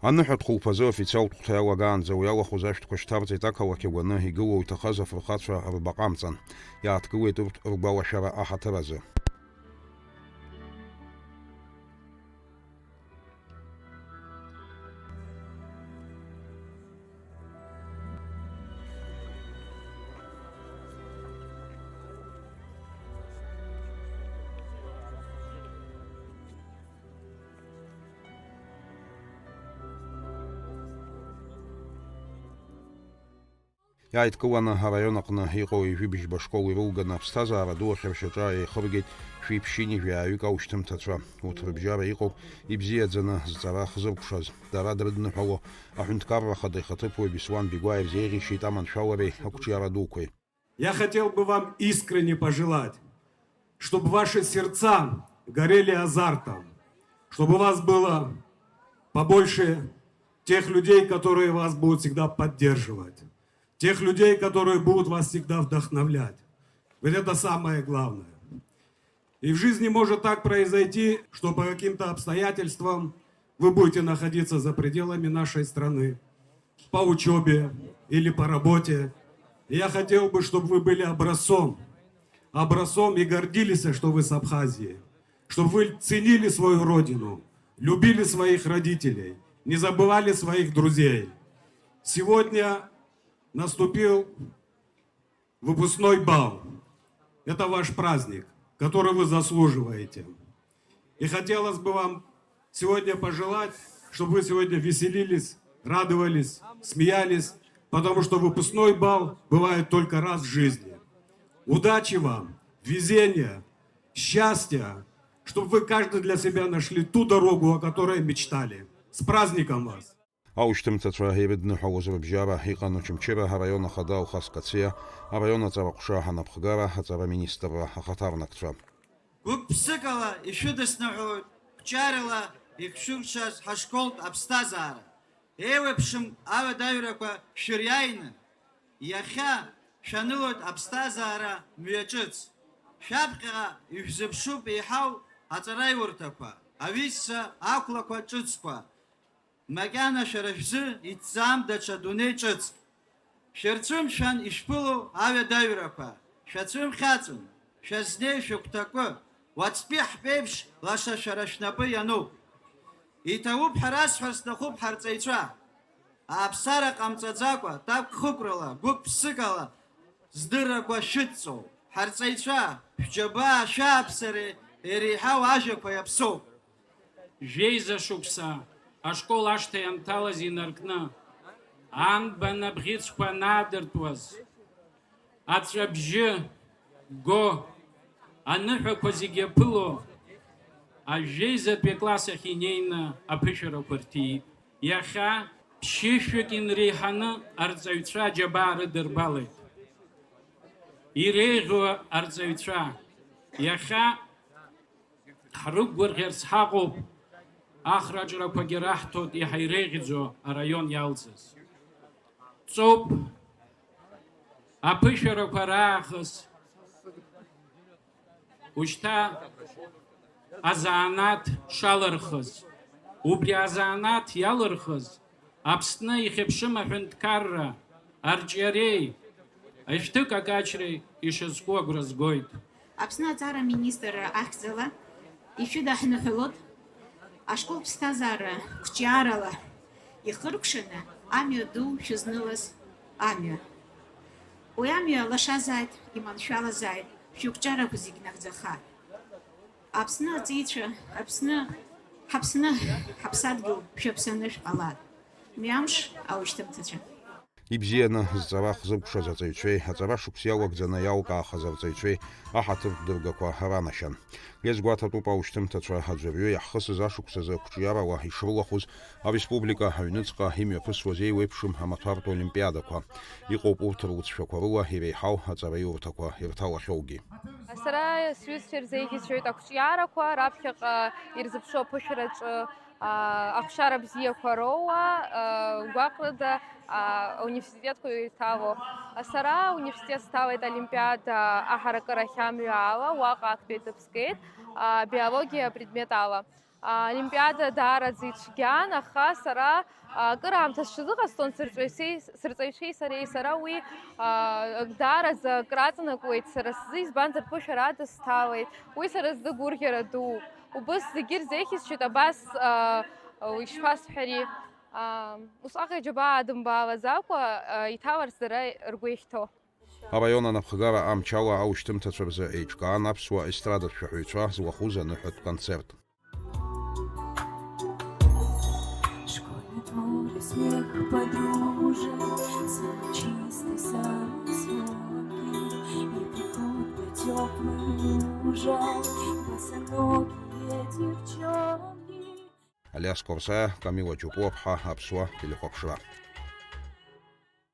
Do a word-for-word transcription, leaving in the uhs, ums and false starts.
Аныҳәатә хәылԥазы официалтә хәҭа иалагаанӡа уи алахәыз ашәҭқәа шьҭарҵеит ақалақь агәаны, игылоу иҭахаз афырхацәа рбаҟа амҵан. Иааҭгылеит урҭ ргәалашәара аҳаҭыр азы. Иааидкыланы араион аҟны иҟоу ҩажәи быжьба школ ирылганы аԥсҭазаара ду ахьыршьаҿа еихыргеит шәи ԥшьынҩажәи ааҩык аушьҭымҭацәа. Урҭ рыбжьара иҟоуп ибзиаӡаны зҵара хзыркәшаз. Дара дрыдныҳәало аҳәынҭқарра ахада ихаҭыԥуаҩ Беслан Бигәаа ирзеиӷьишьеит аманшәалареи ақәҿиара дуқәеи. Я хотел бы вам искренне пожелать, чтобы ваши сердца горели азартом, чтобы у вас было побольше тех людей, которые вас будут всегда поддерживать, тех людей, которые будут вас всегда вдохновлять. Ведь это самое главное. И в жизни может так произойти, что по каким-то обстоятельствам вы будете находиться за пределами нашей страны, по учёбе или по работе. И я хотел бы, чтобы вы были образцом, образцом и гордились, что вы с Абхазии, чтобы вы ценили свою родину, любили своих родителей, не забывали своих друзей. Сегодня наступил выпускной бал. Это ваш праздник, который вы заслуживаете. И хотелось бы вам сегодня пожелать, чтобы вы сегодня веселились, радовались, смеялись, потому что выпускной бал бывает только раз в жизни. Удачи вам, везения, счастья, чтобы вы каждый для себя нашли ту дорогу, о которой мечтали. С праздником вас! Аушьҭымҭацәа ирыдныҳәалоз рыбжьара иҟан Очамчыра араион ахада Алхас Кациа, араион аҵараҟәша анапхгара, аҵара министрра ахаҭарнакцәа. Гәык-ԥсыкала ишәыдысныҳәоит қәҿиарала ихшәыршаз ҳашколтә аԥсҭазаара. Еиуеиԥшым ауадаҩрақәа шәыриааины, иахьа шәанылоит аԥсҭазаара мҩа ҿыц. Шәаԥхьаҟа ишәзыԥшуп еиҳау аҵараиурҭақәа, аҩызцәа ақәлақәа ҿыцқәа. Макьана шәара шәзы иҭҵаам даҽа дунеи ҿыцк. Шәырцәымшәан ишәԥыло аҩадаҩрақәа, шәацәымхьаҵын, шәазнеи шәыгәҭакы, уаҵәтәи ҳԥеиԥш лаша шәара шәнапы иануп. Иҭабуп ҳәа расҳәар сҭахуп ҳарҵаҩцәа. Ааԥсара ҟамҵаӡакәа, такә-хықәрала, гәык-ԥсыкала здыррақәа шәыдҵоуп. Ҳарҵаҩцәа, шәџьабаа шәааԥсареи иреиҳау ажәақәеи аԥсоуп. Жәеиза шықәса ашкол ашҭа ианҭалаз инаркны, анбан абӷьыцқәа анаадыртуаз, аҵәабжьы го, аныҳәақәа зегьы иаԥыло, ажәеизатәи акласс ахь инеины аԥышәарақәа рҭиит. Иахьа ԥшьышәҩык инреиҳаны арҵаҩцәа аџьабаа рыдырбалеит. Иреиӷьу арҵаҩцәа иахьа ҳрықәгәырӷьарц ҳаҟоуп, ахраҿрақәагьы раҳҭоит иаҳа иреиӷьӡоу араион иалҵыз. Ҵоуп, аԥышәарақәа раахыс ушьҭа азанааҭ шалырхыз, убри азанааҭ иалырхыз, Аԥсны ихьыԥшым аҳәынҭқарра арҿиареи ашәҭы какаҷреи ишазку агәра згоит. Аԥсны аҵара аминистрра ахьӡала ишәыдаҳныҳәалоит ашкол ԥсҭазаара қәҿиарала ихыркәшаны амҩа ду шәызнылаз амҩа. Уи амҩа лашазааит, иманшәалазааит, шәықәҿиарақәа зегь нагӡахааит. Аԥсны аҵеицәа, Аԥсны, ҳаԥсны, ҳаԥсадгьыл шәаԥсаны шәҟалааит. Мҩамш аушьҭымҭацәа. Ибзианы зҵара хзыркәшаз аҵаҩцәеи, аҵара шықәс иалагӡаны иалкаахаз арҵаҩцәеи аҳаҭыртә дыргақәа ранашьан. Иазгәаҭатәуп аушьҭымҭацәа аӡәырҩы иаҳхысыз ашықәсазы қәҿиарала ишрылахәыз ареспублика аҩныҵҟа имҩаԥысуаз еиуеиԥшым амаҭәартә олимпиадақәа. Иҟоуп урҭ руцәшәақәа рыла иреиҳау аҵараиурҭақәа ирҭалахьоугьы. Сара сҩызцәа ирзеиӷьысшьоит ақәҿиарақәа, раԥхьаҟа ирзыԥшу аԥышәараҿы, аа, ахәшьара бзиақәа роуа, аа, гәаҟрада, аа, ауниверситетқәа ирҭало. Сара ауниверситет сҭалеит олимпиада аҳаракырахь амҩа ала, уаҟа актәи аҭыԥ згеит, аа, биологиа апредмет ала. Аолимпиада даараӡа ицәгьан, аха сара акыраамҭа сҽазыҟасҵон сырҵаҩцәеи, сырҵаҩцәеи сареи. Сара уи, а, даараӡа краҵанакуеит сара сзы, избанзар, ԥышәарада сҭалеит. Уи сара сзы гәырӷьара дууп. Убыс зегьы рзеихьысшьит, абас, а, ишԥасҳәари, а, усҟак аџьабаа адымбаалаӡакәа, а, иҭаларц дара ргәы иахьҭоу. Араион анапхгара амчала аушьҭымҭацәа рзы еиҿкаан аԥсуа естрадатә шәаҳәаҩцәа зуахәыз аныҳәатә концерт. Школьный двор и смех подружек, самый чистый, самый звонкий, и походка тёплым лужам, босоногие девчонки. Алиас Корсаиа, Камила Џьопуаԥҳа, Аԥсуа телехәаԥшра.